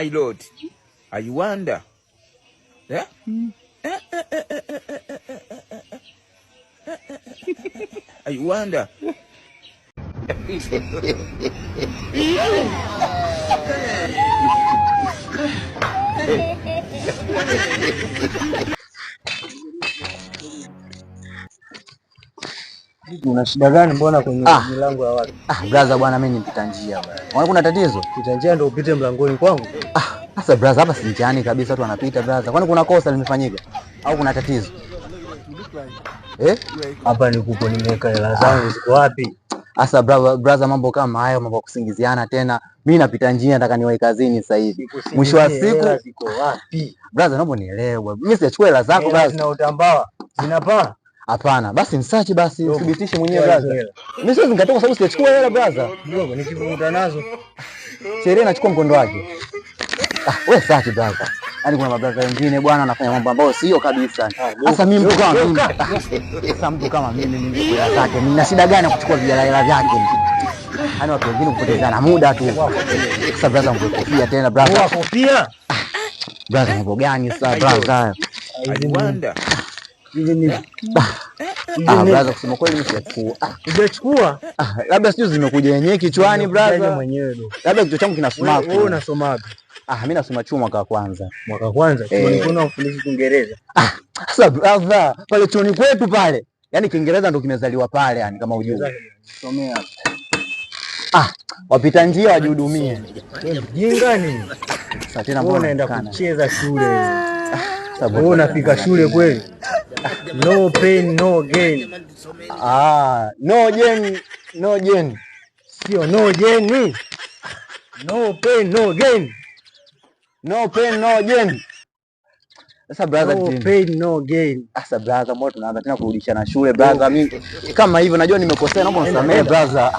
My lord, I wonder. Yeah? I wonder. Una shida gani mbona kwenye milango ya watu? Ah, brother bwana, mimi ni mpita njia bwana. Unaona kuna tatizo? Pita njia ndio upite mlangoni kwangu? Ah, sasa brother, hapa si njiani kabisa watu wanapita brother. Kwani kuna kosa limefanyika au kuna tatizo? Eh? Hapa nikupo nimeweka hela zangu ziko wapi? Sasa brother, mambo kama hayo, mambo ya kusingiziana tena. Mimi napita njia, nataka niwahi kazini sasa hivi. Mwisho wa siku hela ziko wapi? Brother, naomba unielewe. Mimi sijachukua hela zako Hela brother. zina utambaa, zinapaa. Hapana, basi msachi basi, Dogo, uthibitishe mwenyewe toa hizo brother. hela. Mimi siwezi nikatoka kwa sababu sijachukua hela brother. Mdogo, nikivuta nazo Sheria inachukua mkondo wake. Ah, wewe sachi brother. Yaani kuna mabrother wengine bwana wanafanya mambo ambayo sio kabisa. Sasa mimi mtu kama mimi. Sasa mtu kama mimi mimi hela zake. Mimi na shida gani ya kuchukua vijana vyake? Yaani watu wengine kupotezana muda tu. Sasa brother, mkofia tena brother. Toa kofia. Brother, mambo gani sasa brother? I wonder. Hizi ni Ah, brother, kusema kweli mimi sijachukua. Ah, hujachukua? ah, labda sijui zimekuja yenyewe kichwani Umekujaje brother. mwenyewe dogo. Labda kichwa changu kina sumaku. Wewe unasoma wapi? Ah, mimi nasoma chuo mwaka wa kwanza. Mwaka kwanza chuoni kuna ufundisha Kiingereza. Ah, sasa brother, pale chuoni kwetu pale. Yaani Kiingereza ndo kimezaliwa pale yani kama hujui. Somea. Ah, wapita njia wajihudumie. Wewe mjinga nini? Sasa tena Wewe mbona unaenda unatukana? kucheza shule. Sasa Wewe unafika shule kweli? No pain no gain. Ah, no jen, no jen. Sio no gain. No pain no gain. No pain no gain. Sasa brother, No tena. pain no gain. Sasa brother, mbona tunaanza tena kurudishana shule brother? Mimi kama hivyo najua nimekosea, naomba unisamehe brother.